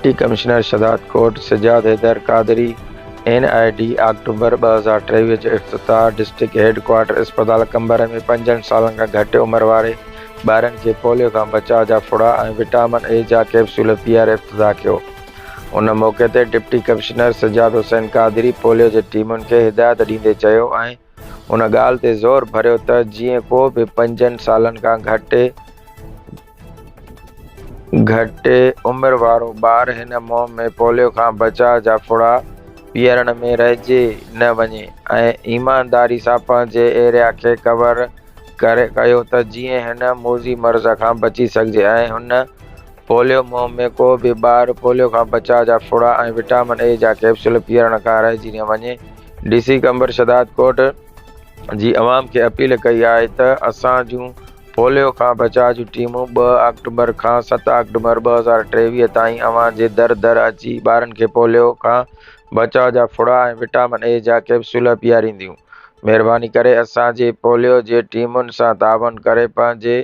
Deputy commissioner Shahdadkot Sajjad Haider Qadri N I D October 2023 جو افتتاح district head quarter اسپتال قمبر ۾ پنجن سالن کان گهٽ عمر واري ٻارن کي پوليو کان بچاء جا ڦڙا ۽ وٽامن اي جا ڪيپسول پياري افتتاح ڪيو. ان موقعي تي deputy commissioner Sajjad Hussain Qadri polio جي ٽيمن کي هدايت ڏيندي چيو ۽ ان ڳالهه تي زور ڀريو ته جيئن ڪو به پنجن سالن کان گهٽ گهٽ عمر وارو ٻار هن مهم ۾ پوليو کان بچاء جا ڦڙا پيئارڻ ۾ رهجي نه وڃي ۽ ايمانداري سان پنهنجي ايريا کي ڪور ڪيو ته جيئن هن موذي مرض کان بچي سگهجي ۽ هن پوليو مهم ۾ ڪو به ٻار پوليو کان بچاء جا ڦڙا ۽ وٽامن اي جا ڪيپسول پيئارڻ کان رهجي نه وڃي. ڊي سي قمبر شهدادڪوٽ جي عوام کي اپيل ڪئي آهي ته اسان جون پوليو کان بچاء جون ٽيمون ٻه آڪٽوبر کان ست آڪٽوبر 2023 تائين اوهان جي در در اچي ٻارن کي پوليو کان بچاء جا ڦڙا ۽ وٽامن اي جا ڪيپسول پيارينديون. مهرباني ڪري اسان جي پوليو جي ٽيمن سان تعاون ڪري پنهنجي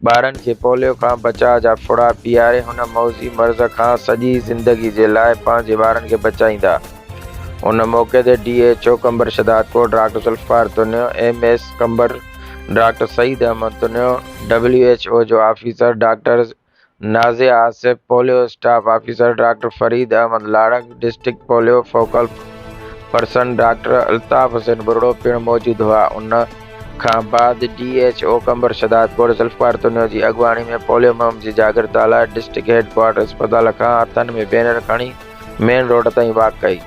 ٻارن کي پوليو کان بچاء جا ڦڙا پياري هن موذي مرض کان سڄي زندگي جي لاء پنهنجي ٻارن کي بچائيندا. ان موقعي تي D H O Qambar Shahdadkot doctor Zulfiqar Tunio, M S Qambar doctor Saeed Ahmed Tunio, W H O جو officer doctor Nazia Asif, polio staff officer doctor Farid Ahmed Larak, district polio focal person doctor Altaf Hussain Buriro پڻ موجود هئا. ان کان بعد D H O Qambar Shahdadkot Zulfiqar Tunio جي اڳواڻي ۾ polio مهم جي جاڳرتا لاء ڊسٽرڪٽ هيڊ ڪوارٽر اسپتال کان هٿن ۾ بينر کڻي مين روڊ تائين واڪ ڪئي.